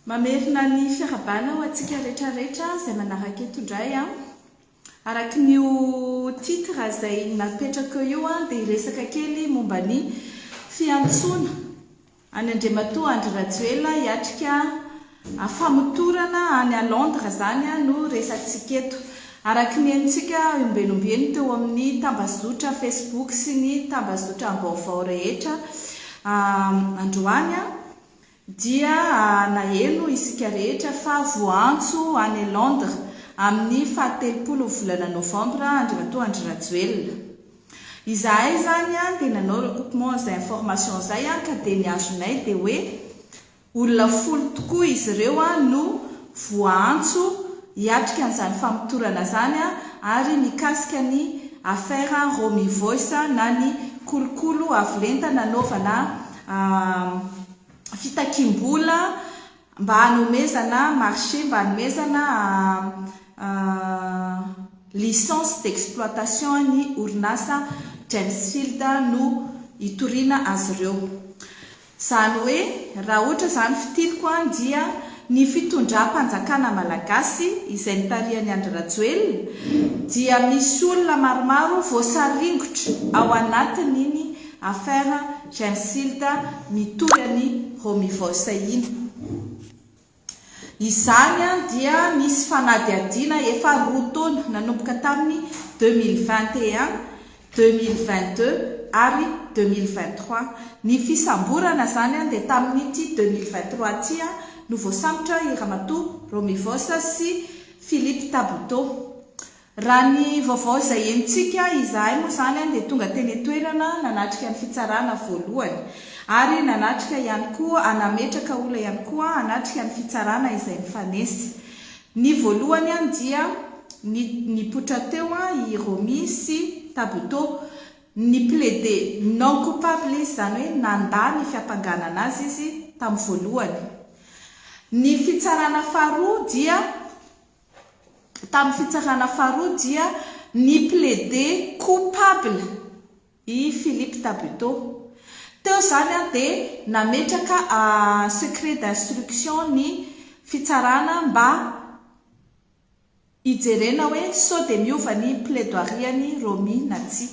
Mamerina ny fiarahabana ho antsika rehetra rehetra izay manaraka eto indray an. Araka ny io titre izay napetrako eo io an, dia hiresaka kely momba ny fiantsoana an'i Andriamatoa Andry Rajoelina hiatrika famotorana any Londres izany no resatsika eto. Araka ny henontsika ombieny ombieny teo amin'ny tambazotra Facebook sy ny tambazotram-baovao rehetra androany an, Dia naheno isika rehetra fa voaantso any Londres amin'ny fahatelopolo volana novambra Andriamatoa Andry Rajoelina. Izahay izany dia nanao recoupement izay information izay ka dia ny azonay dia hoe olona folo tokoa izy ireo no voaantso hiatrika an'izany famotorana izany ary mikasika ny affaire Romy Voice na ny kolokolo avo lenta nanaovana fitakiam-bola mba hanomezana marché, mba hanomezana licence d'exploitation ny orinasa Gemsfield no hitoriana azy ireo. Izany hoe raha ohatra izany fitiniko an dia ny fitondram-panjakana malagasy izay notarihan'i Andry Rajoelina dia misy olona maromaro voasaringotra ao anatin'iny affaire Gemsfield mitory an'i Romy Voos iny. Izany dia nisy fanadihadiana efa roa taona, nanomboka tamin'ny 2021, 2022 ary 2023. Ny fisamborana izany dia tamin'ity 2023 ity no voasambotra i Ramatoa Romy Voos sy Philippe Tabuteau. Raha ny vaovao izay henontsika, izahay moa izany dia tonga teny an-toerana nanatrika ny fitsarana voalohany ary nanatrika ihany koa, nametraka olona ihany koa hanatrika ny fitsarana izay nifanesy. Ny voalohany dia ny nipoitra teo i Romy sy Tabuteau. Ni-plaider non coupable izy, izany hoe nandà ny fiampanganana azy izy tamin'ny voalohany. Ny fitsarana faharoa dia. Tamin'ny fitsarana faharoa dia ni-plaider coupable i Philippe Tabuteau. Teo izany dia nametraka secret d'instruction ny fitsarana mba hijerena hoe sao dia miova ny plaidoirie-n'i Romy na tsia.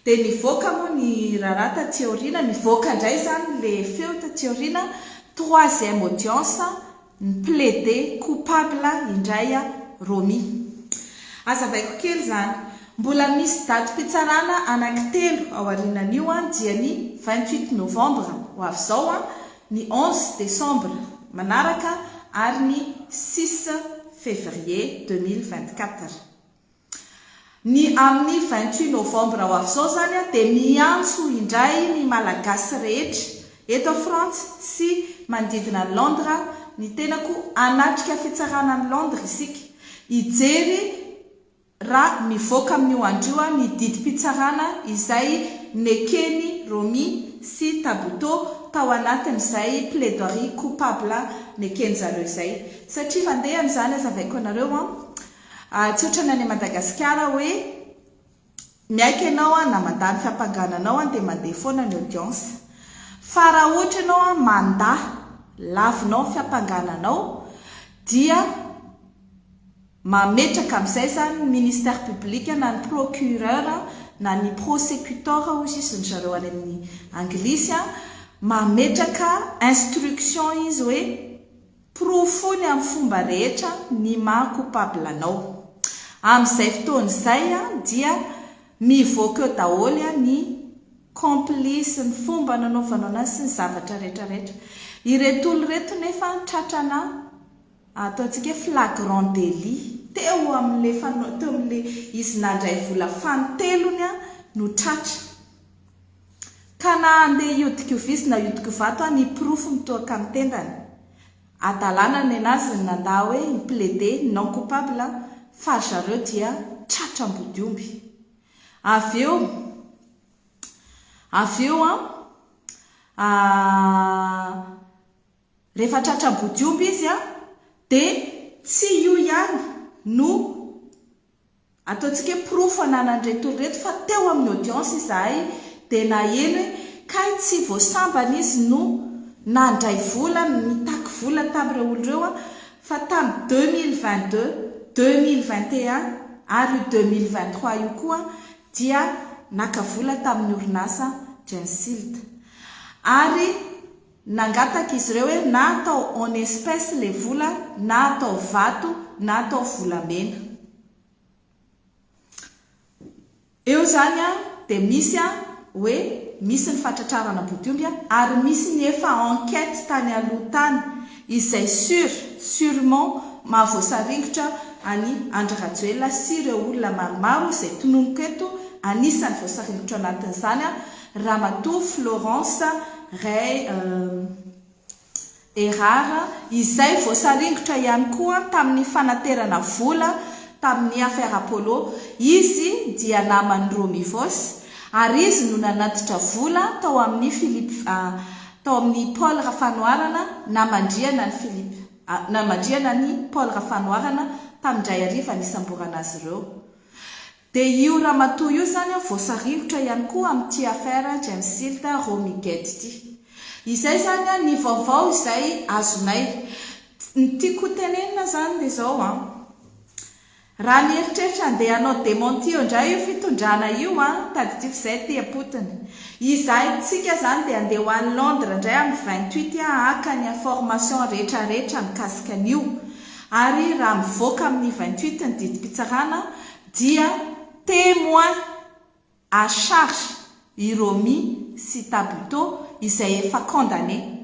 Dia nivoaka moa ny raharaha taty aoriana, nivoaka indray izany ilay feo taty aoriana, troisième audience, Ni-plaider coupable indray Romy. Azavaiko kely izany. Mbola misy datim-pitsarana anankitelo aorianan'io dia ny 28 novembre ho avy izao, ny 11 décembre manaraka ary ny six février 2024. Ny amin'ny 28 novembre ho avy izao izany dia miantso indray ny Malagasy rehetra eto Frantsa sy manodidina an'i Londres ny tenako hanatrika fitsarana any Londres isika hijery raha mivoaka amin'io andro io ny didim-pitsarana izay neken'i Romy sy Tabuteau tao anatin'izay plaidoirie coupable neken-jareo izay satria fandehany izany azavaiko anareo an. Tsy ohatran'ny any Madagasikara hoe miaiky ianao na mandà ny fiampangana anao dia mandeha foana ny audience. Fa raha ohatra ianao mandà, lavinao ny fiampangana anao dia mametraka amin'izay izany ny ministère public na ny procureur na ny prosecutor hozy izy ry zareo any amin'ny anglisy, mametraka instruction izy hoe Porofoiny amin'ny fomba rehetra ny maha coupable anao. Amin'izay fotoana izay dia mivoaka eo daholo ny complice, ny fomba nanaovanao anazy sy ny zavatra rehetra rehetra. Ireto olona ireto nefa tratrana ataontsika hoe flagrant délit teo amin'ilay fanao, teo amin'ilay izy nandray vola fanintelony no tratra. Ka na handeha hiodika ho visy na hiodika ho vato an, ny porofo mitohaka amin'ny tendany. Adalàna nenazy ny nandà hoe hi-plaider non coupable fa ry zareo dia tratra ambodiomby. Avy eo, avy eo an, rehefa tratra ambodiomby izy an, dia tsy io ihany no Ataontsika hoe porofo ananan'ireto olona ireto fa teo amin'ny audience izahay dia naheno hoe kay tsy vao sambany izy no nandray vola, nitaky vola. vola tamin'ireo olona ireo fa tamin'ny 2022, 2021 ary io 2023 io koa dia naka vola tamin'ny orinasa Gensilt. Ary nangataka izy ireo hoe na atao en espèce ilay vola na atao vato na atao volamena. Eo izany dia misy hoe misy ny fatratrarana ambodiomby ary misy ny efa enquête tany aloha tany izay sur, surement mahavoasaringotra an'i Andry Rajoelina sy ireo olona maromaro izay tononiko eto, anisan'ny voasaringotra anatin'izany Ramatoa Florence Ray Erard, izay voasaringotra ihany koa tamin'ny fanaterana vola tamin'ny affaire Apollo. Izy dia naman'i Romy Voos ary izy no nanatitra vola tao amin'ny Philippe tao amin'ny Paul Rafanoharana namandrihana an'i Philippe namandrihana an'i Paul Rafanoharana tamin'indray hariva nisamborana azy ireo. Dia io ramatoa io izany voasaringotra ihany koa amin'ity affaire James Silt Romy Gate ity. Izay izany ny vaovao izay azonay. Ny tiako ho tenenina izany dia izao an. Raha mieritreritra handeha hanao démenti eo indray io fitondrana io an, tadidio fa izay aty am-potony. Izahay tsika izany dia handeha ho any Londres indray amin'ny 28 haka ny information rehetra rehetra mikasika an'io. Ary raha mivoaka amin'ny 28 ny didim-pitsarana dia témoin à charge i Romy sy Tabuteau izay efa condamné.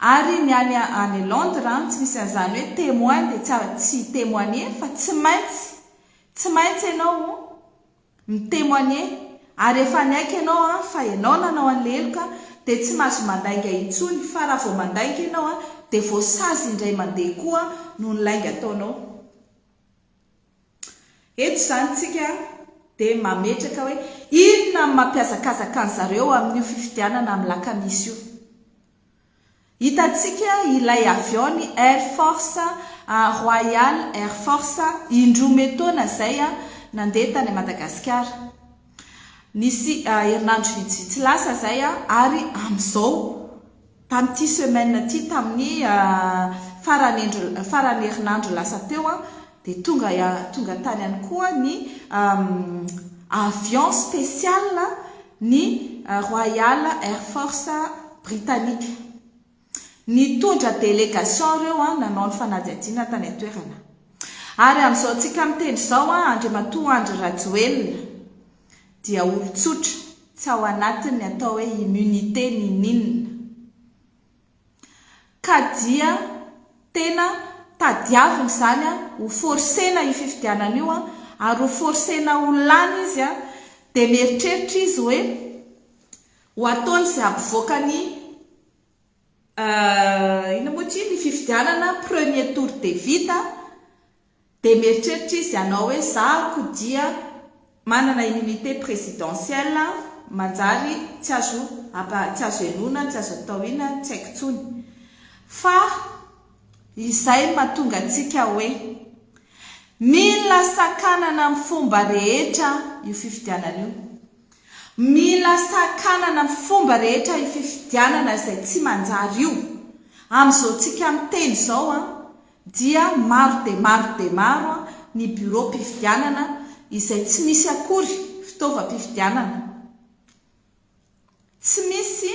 Ary ny any any Londres tsy misy an'izany hoe témoin dia tsy tsy hi-témoigner fa tsy maintsy tsy maintsy ianao mi-témoigner ary efa niaiky ianao an fa ianao nanao an'ilay heloka dia tsy mahazo mandainga intsony fa raha vao mandainga ianao an dia voasazy indray mandeha koa noho ny lainga ataonao. Eto izany tsika dia mametraka hoe inona no mampihazakazaka an'zareo amin'io fifidianana amin'ny lakamisy io. Hitantsika ilay avion ny Air Force Royal Air Force indroa metaona izay nandeha tany Madagasikara. Nisy herinandro vitsivitsy lasa izay ary amin'izao tamin'ity semaine ity tamin'ny faran'endro faran'ny herinandro lasa teo dia tonga tonga tany ihany koa ny avion spécial ny Royal Air Force Britannique. Nitondra délégation ireo nanao ny fanadihadiana tany an-toerana. Ary amin'izao antsika miteny izao Andriamatoa Andry Rajoelina dia olon-tsotra, tsy ao anatin'ny atao hoe immunité n'inon'inona. Ka dia tena tadiaviny izany ho forcer-na io fifidianana io ary ho forcer-na ho lany izy dia mieritreritra izy hoe ho ataony izay hampivoaka ny inona moa ity, ny fifidianana premier tour dia vita dia mieritreritra izy hanao hoe zahako dia manana immunité présidentielle manjary tsy azo tsy azo henoina, tsy azo atao inona, tsy haiko intsony. Fa izay no mahatonga antsika hoe mila sakanana amin'ny fomba rehetra io fifidianana io. Mila sakanana amin'ny fomba rehetra io fifidianana izay tsy manjary io. Amin'izao tsika miteny izao an, dia maro dia maro dia maro ny bureau-pifidianana izay tsy misy akory fitaovam-pifidianana. Tsy misy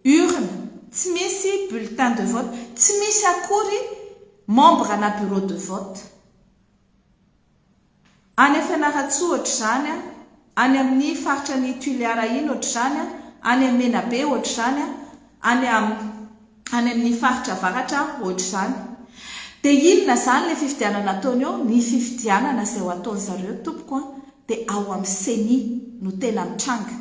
urne, tsy misy bulletin de vote, tsy misy akory membre na bureau de vote. Any Fianarantsoa ohatr'izany, any amin'ny faritra any Toliara iny ohatr'izany, any Menabe ohatr'izany, any any amin'ny faritra avaratra ohatr'izany. Dia inona izany ilay fifidianana ataony eo? Ny fifidianana izay ho ataon'zareo tompoko an, dia ao amin'ny ceni no tena mitranga.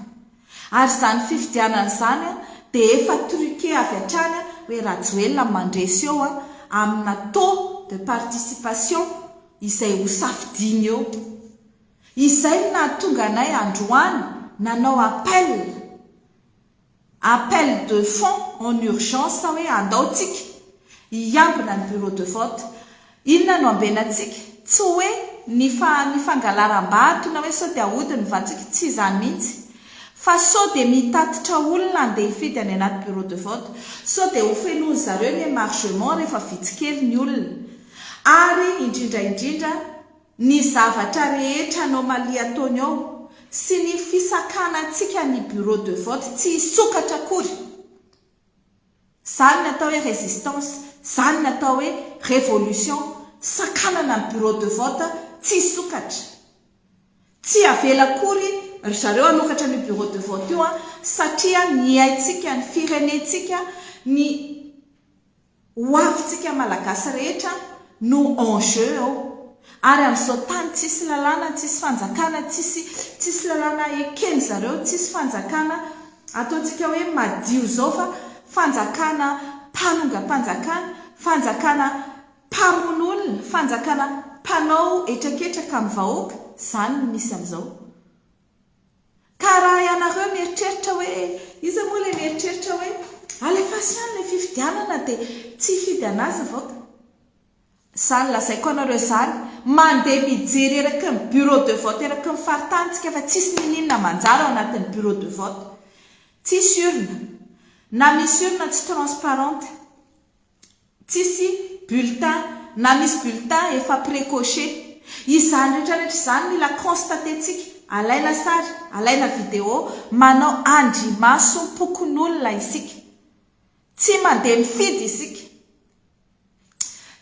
Ary izany fifidianana izany an, dia efa truqué avy hatrany hoe Rajoelina mandresy eo an, amina taux de participation izay ho safidiany eo. Izay no nahatonga anay androany nanao appel, appel de fonds en urgence hoe andao tsika hiambina ny bureau de vote. Inona no ambenantsika? Tsy hoe ny fa ny fangalaram-bato na hoe sao dia ahodiny ny vatsika, tsy izany mihitsy. Fa sao dia mitatitra olona handeha hifidy any anaty bureau de vote, sao dia ho fenoin zareo ny emargement rehefa vitsy kely ny olona. Ary indrindra indrindra ny zavatra rehetra anomalie ataony ao sy ny fisakanantsika ny bureau de vote tsy hisokatra akory. Zany ny atao hoe résistance, zany ny atao hoe révolution, sakanana ny bureau de vote tsy hisokatra. Tsy avela akory ry zareo hanokatra an'io bureau de vote io an, satria ny aintsika, ny firenentsika, ny ho avintsika Malagasy rehetra no en jeu ao. Ary amin'izao tany tsisy lalàna, tsisy fanjakana, tsisy tsisy lalàna eken zareo, tsisy fanjakana ataontsika hoe madio izao fa fanjakana mpanongam-panjakana, fanjakana mpamono olona, fanjakana mpanao hetraketraka amin'ny vahoaka, izany no misy amin'izao. Ka raha ianareo mieritreritra hoe, iza moa ilay mieritreritra hoe alefaso ihany ilay fifidianana dia tsy hifidy an'azy ny vahoaka? Izany lazaiko anareo izany, mandeha mijery eraky ny bureau de vote eraky ny faritany tsika fa tsisy niniana manjary ao anatin'ny bureau de vote. Tsisy urne. Na misy urne tsy transparente. Tsisy bulletin. Na misy bulletin efa precoché. Izany rehetra rehetra izany mila constater-tsika, alaina sary, alaina video, manao andrimasom-pokonolona isika. Tsy mandeha mifidy isika.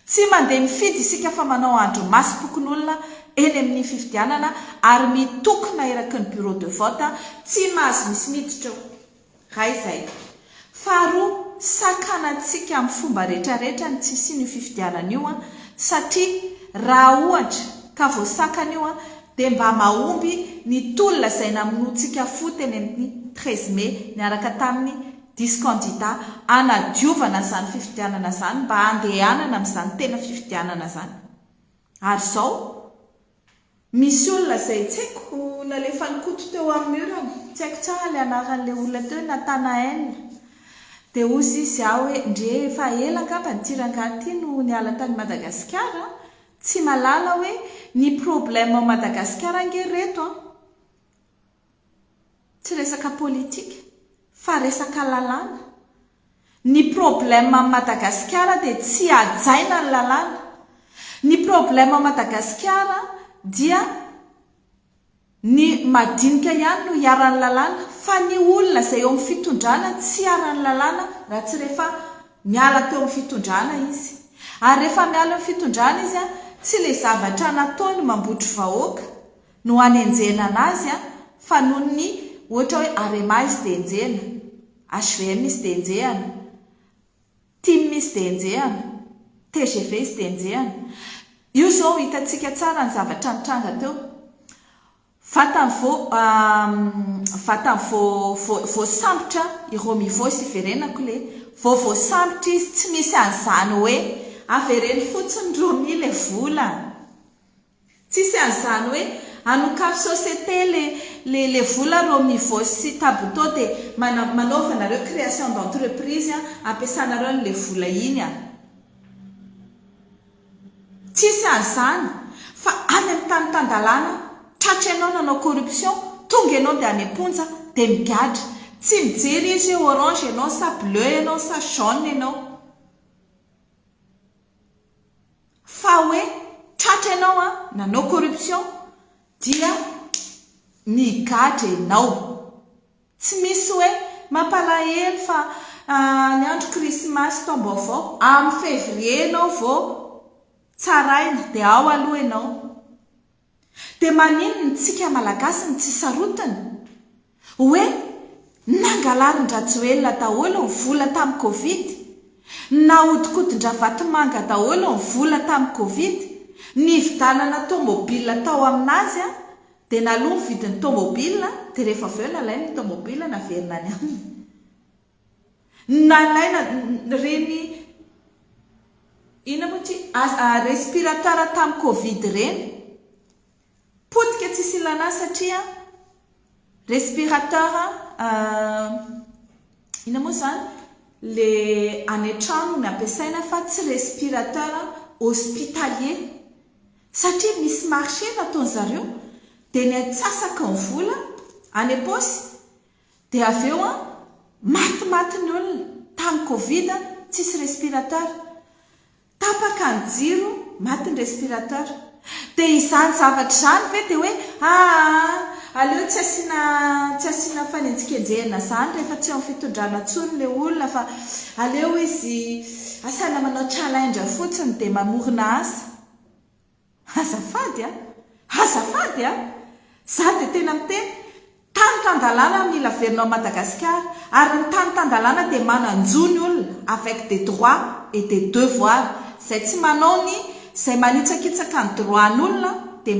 Tsy mandeha mifidy isika fa manao andrimasom-pokonolona eny amin'ny fifidianana ary mitokona eraky ny bureau de vote, tsy mahazo misy miditra eo. Raha izay. Faharoa, sakanantsika amin'ny fomba rehetrarehetra ny tsy hisian'io fifidianana io satria raha ohatra ka voasakana io dia mba mahomby ny tolona izay namonoantsika fo teny amin'ny 13 mai niaraka tamin'ny Diso candidat hanadiovana izany fifidianana izany mba handehanana amin'izany tena fifidianana izany. Ary izao, misy olona izay tsy haiko nalefan'i Koto teo amin'ny mur-ny, tsy haiko tsara ilay anaran'ilay olona teo hoe Nathanael. Dia hozy izy aho hoe, ndre efa ela angamba ity rangahy ity no niala tany Madagasikara an, tsy mahalala hoe ny problème ao Madagasikara ange reto an, Tsy resaka politika fa resaka lalàna. Ny problème amin'i Madagasikara dia tsy hajaina ny lalàna. Ny problème ao Madagasikara dia ny madinika ihany no iharan'ny lalàna fa ny olona izay eo amin'ny fitondrana tsy iharan'ny lalàna raha tsy rehefa miala teo amin'ny fitondrana izy. Ary rehefa miala amin'ny fitondrana izy tsy ilay zavatra nataony mambotry vahoaka no anenjehina anazy an, fa noho ny ohatra hoe arema izy dia enjehina, hvm izy dia enjehina, tim izy dia enjehina, tgv izy dia enjehina. Io izao hitantsika tsara ny zavatra nitranga teo. Vatany vao vatany vao voasambotra i Romy Voos iverenako le, vao voasambotra izy tsy misy an'izany hoe avereno fotsiny Romy le vola. Tsisy an'izany hoe anokafy société le le le vola Romivos sy Tabuteau de mana manaova nareo création d'entreprise an ampiasanareo an'le vola iny an! Tsisy an'izany fa any amin'ny tany tan-dalàna tratra ianao nanao corruption tonga ianao de any am-ponja de migadra tsy mijery izy hoe orange ianao sa bleu ianao sa jaune ianao. Fa hoe tratra ianao an, nanao corruption dia migadra ianao. Tsy misy hoe mampalahelo fa ny andro krismasy taom-baovao, amin'ny février ianao vao tsaraina dia ao aloha ianao. Dia maninona tsika Malagasy no tsy sarotiny? Hoe nangalarin-dRajoelina daholo ny vola tamin'ny covid, nahodinkodin-dRavatomanga daholo ny vola tamin'ny covid, nividanana tomobile tao aminazy an, dia naloa ny vidin'ny tomobile, dia rehefa avy eo nalainy ny tomobile naverina any aminy. Nalaina ireny inona moa ity respirateur tamin'ny covid ireny. Potika tsisy ilana azy satria respirateur inona moa izany le any an-trano no ampiasaina fa tsy respirateur hospitalier satria misy marché nataon'zareo dia ny antsasaky ny vola any am-paosy. Dia avy eo an, matimaty ny olona, tamin'ny covid tsisy respirateur. Tapaka ny jiro, maty ny respirateur. Dia izany zavatra izany ve dia hoe aa aleo tsy asiana tsy asiana fanenjikenjehana izany rehefa tsy eo amin'ny fitondrana intsony ilay olona fa aleo izy asaina manao challenge fotsiny dia mamorona asa. Azafady a! Azafady a! Za dia tena miteny, tany tan-dalàna mila averina ao Madagasikara, ary ny tany tan-dalàna dia manan-jo ny olona avec des droits et des devoirs, izay tsy manao ny, izay manitsakitsaka ny droit-n'olona dia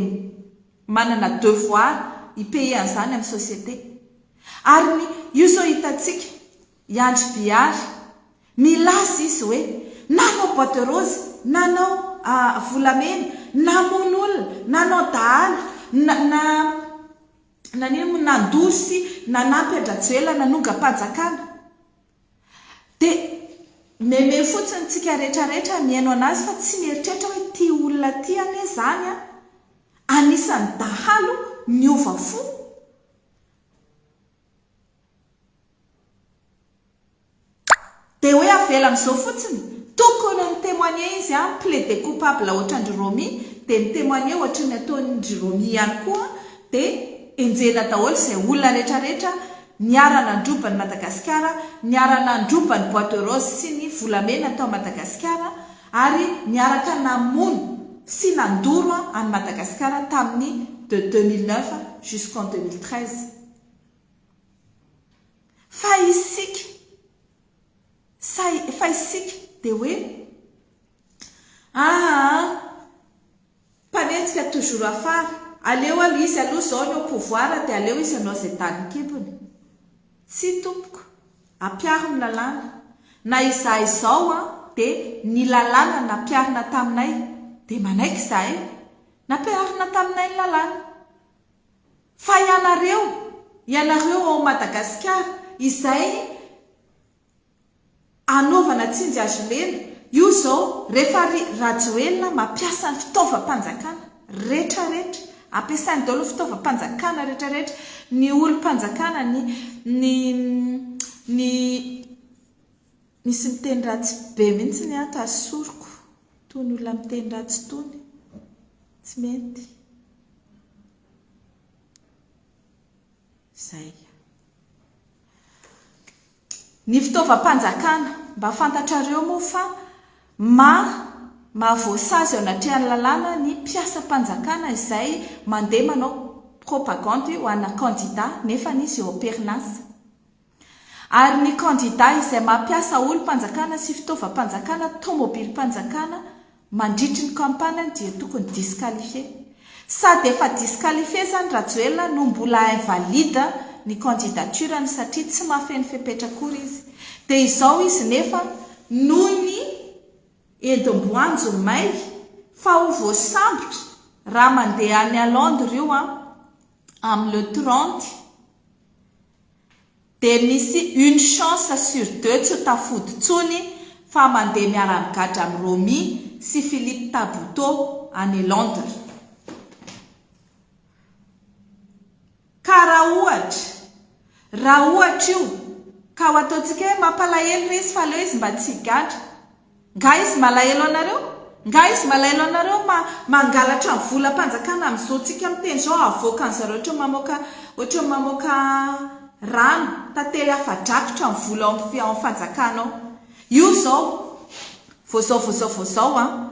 manana devoir hi-payer an'izany amin'ny société. Ary ny, io izao hitantsika, i Andry Bihary, Milaza izy hoe nanao bois de rose, nanao volamena, namono olona, nanao dahalo, na na nanino moa, nandoro sy nanampy an-dRajoelina nanongam-panjakana. Dia meme fotsiny tsika rehetra rehetra mihaino anazy fa tsy mieritreritra hoe ity olona ity anie izany an, anisan'ny dahalo niova fo. Dia hoe avela amin'izao fotsiny? Tokony mi-témoigner izy an, plaider coupable ohatran-dry Romy, dia mi-témoigner ohatry ny ataon-dry Romy ihany koa, dia enjehina daholo izay olona rehetra rehetra niara-nandroba an'i Madagasikara, niara-nandroba ny bois de rose sy ny volamena tao Madagasikara, ary niaraka namono sy nandoro an'i Madagasikara tamin'ny de 2009 jusqu'en 2013. Fa isika, sa, fa isika dia hoe, aa, mpanenjika toujours afara, aleo aloha izy aloha izao ny au pouvoir dia aleo izy hanao izay danin'ny kibony. Tsia tompoko, ampiaro ny lalàna. Na izahay izao an, dia ny lalàna nampiharina taminay, dia manaiky izahay, nampiharina taminay ny lalàna. Fa ianareo, ianareo ao Madagasikara, izay anaovana tsinjy azo lena, io izao rehefa ry Rajoelina mampiasa ny fitaovam-panjakana retraretra, ampiasainy daholo ny fitaovam-panjakana retraretra, ny olom-panjakana, ny, ny, ny, misy miteny ratsy be mihitsy ny ato, asoriko, itony olona miteny ratsy itony, tsy mety. Izay. Ny fitaovam-panjakana, mba fantatrareo moa fa ma mahavoasazy eo anatrehan'ny lalàna ny mpiasam-panjakana izay mandeha manao propagandy ho ana kandida nefa izy eo am-perinasa. Ary ny kandida izay mampiasa olom-panjakana sy fitaovam-panjakana, tomobilim-panjakana, mandritry ny campagne dia tokony disqualifié. Sady efa disqualifié izany Rajoelina no mbola invalide ny candidature-ny satria tsy mahafeno fepetra akory izy. Dia izao izy nefa noho ny endim-boanjo may fa ho voasambotra raha mandeha any Londres io an, amin'ny le 30. Dia misy une chance sur deux tsy ho tafody tsony fa mandeha miara-migadra amin'i Romy sy Philippe Tabuteau any Londres. Ka raha ohatra, raha ohatra io, ka ho ataontsika hoe mampalahelo re izy fa aleo izy mba tsy higadra. Nga izy malahelo anareo? Nga izy malahelo anareo ma mangalatra ny vola mpanjakana amzao tsika miteny zao avoakan zareo ohatry ny mamoaka ohatry ny mamoaka rano tantely afa drakotra ny vola ao am ao fanjakana ao io zao vao zao vao zao vao zao an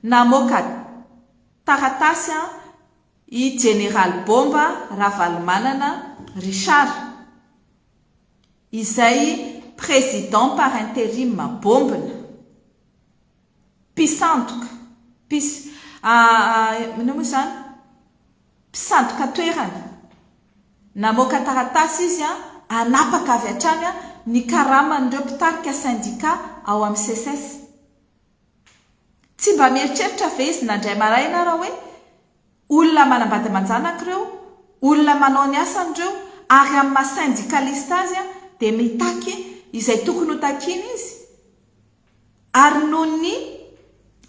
namoaka taratasy an i jeneraly bomba Ravalomanana Richard Izay président par interim bombina, mpisandoka, mpis, inona moa izany, mpisandoka toerana, namoaka taratasy izy hanapaka avy hatrany ny karaman'ireo mpitarika syndicat ao amin'ny Seces. Tsy mba mieritreritra ve izy nandray maraina ara hoe Olona manambady aman-janaka ireo, olona manao ny asany ireo ary amin'ny maha syndicaliste azy dia mitaky izay tokony ho takiana izy ary noho ny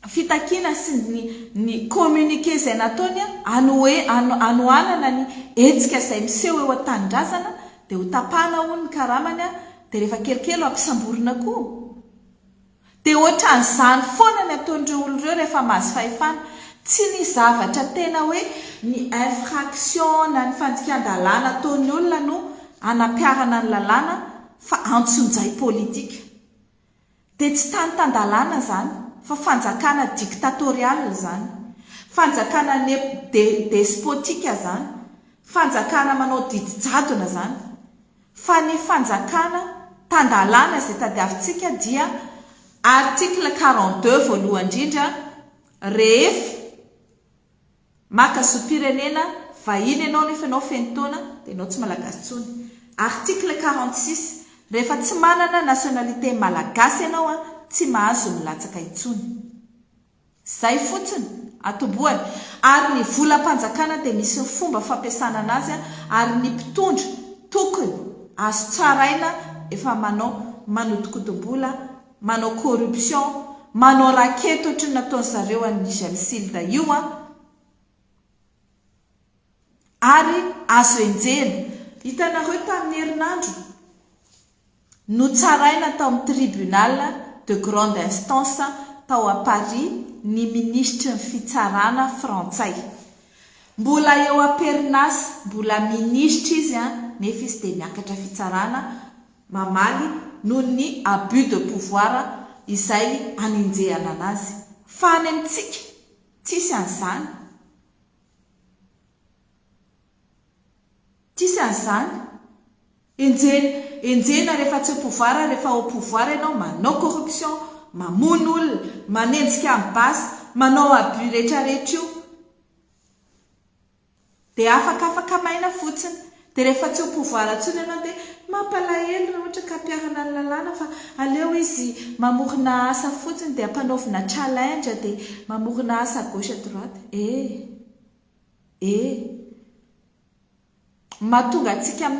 fitakiana sy ny ny communiqué izay nataony anohe anohanana ny hetsika izay miseho eo an-tanindrazana dia ho tapahana hono ny karamany a, dia rehefa kelikely ho ampisamborina koa. Dia ohatran'izany foana ny ataon'ireo olona ireo rehefa mahazo fahefana. Tsy ny zavatra tena hoe ny infraction na ny fandikan-dalàna ataon'ny olona no anampiharana ny lalàna fa antsonjay politika. Dia tsy tany tan-dalàna izany fa fanjakana dictatorial izany. Fanjakana despotique izany. Fanjakana manao didy jadona izany. Fa ny fanjakana tan-dalàna izay tadiavintsika dia article 42 voalohany indrindra rehefa maka zom-pirenena vahiny ianao nefa ianao feno taona dia ianao tsy malagasy intsony. Article 46 rehefa tsy manana nationalité malagasy ianao tsy mahazo milatsaka intsony. Zay fotsiny, atombohany. Ary ny volam-panjakana dia misy ny fomba fampiasana anazy ary ny mpitondra tokony azo tsaraina efa manao manodikodim-bola, manao corruption, manao racket ohatry ny nataony zareo an'i Gemsilda io an! Ary azo enjehina. Hitanareo tamin'ny herinandro, notsaraina tao amin'ny tribunal de grande instance tao à Paris ny minisitry ny fitsarana frantsay. Mbola eo am-perinasa, mbola minisitra izy nefa izy dia miakatra fitsarana mamaly noho ny abus de pouvoir izay anenjehana anazy. Fa any amintsika, tsisy an'izany. Tsisy an'izany. Enjehina, enjehina rehefa tsy au pouvoir, rehefa au pouvoir ianao manao corruption, mamono olona, manenjika amin'ny basy, manao abus rehetra rehetra io. Dia afakafaka maina fotsiny. Dia rehefa tsy au pouvoir intsony ianao dia mampalahelo raha ohatra ka ampiharana ny lalàna fa aleo izy mamorona asa fotsiny dia ampanaovina challenge dia mamorona asa à gauche à droite. Eh! Eh! Mahatonga antsika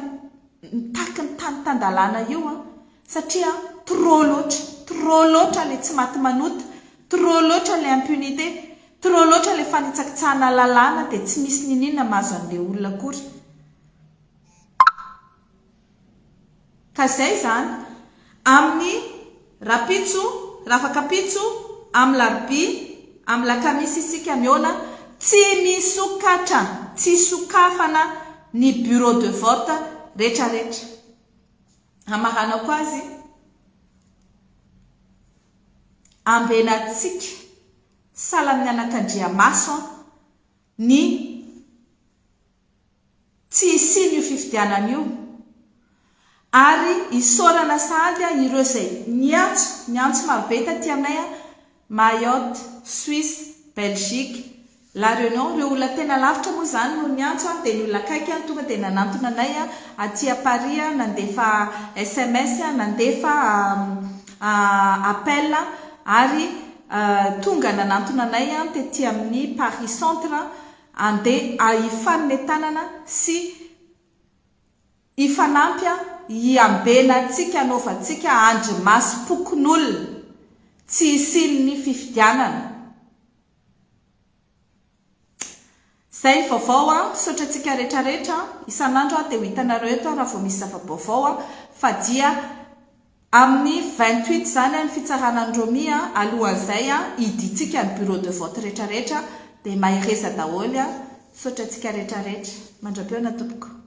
mitaky ny tany tan-dalàna io an! Satria trop loatra, trop loatra ilay tsy maty manota, trop loatra ilay impunité, trop loatra ilay fanitsakitsahana lalàna dia tsy misy niniana mahazo an'ilay olona akory. Ka izay izany. Amin'ny rapitso, rafakapitso, amin'ny larobia, amin'ny lakamisy isika mihaona, tsy misokatra, tsy sokafana ny bureau de vote retraretra. Hamaranako azy, ambenantsika sahala amin'ny anakandriamaso ny Tsy hisian'io fifidianana io ary isaorana sahady ireo izay niantso, niantso marobe taty aminay, Mayotte, Suisse, Belgique, La Réunion, ireo olona tena lavitra moa izany no niantso dia ny olona akaiky tonga dia nanantona anay aty à Paris, nandefa sms, nandefa appel ary tonga nanantona anay tety amin'ny Paris centre Andeha hifanome tanana sy hifanampy hiambenantsika hanaovantsika andrimasom-pokonolona tsy hisian'ny fifidianana. Zay ny vaovao an, misaotra antsika rehetra rehetra an, isan'andro aho dia ho hitanareo eto aho raha vao misy zava-baovao an, fa dia Amin'ny 28 izany ny fitsarana an'i Romy a, alohan'izay a, hidintsika ny bureau de vote rehetra rehetra dia mahereza daholo a, misaotra antsika rehetra rehetra. Mandra-pihaona tompoko.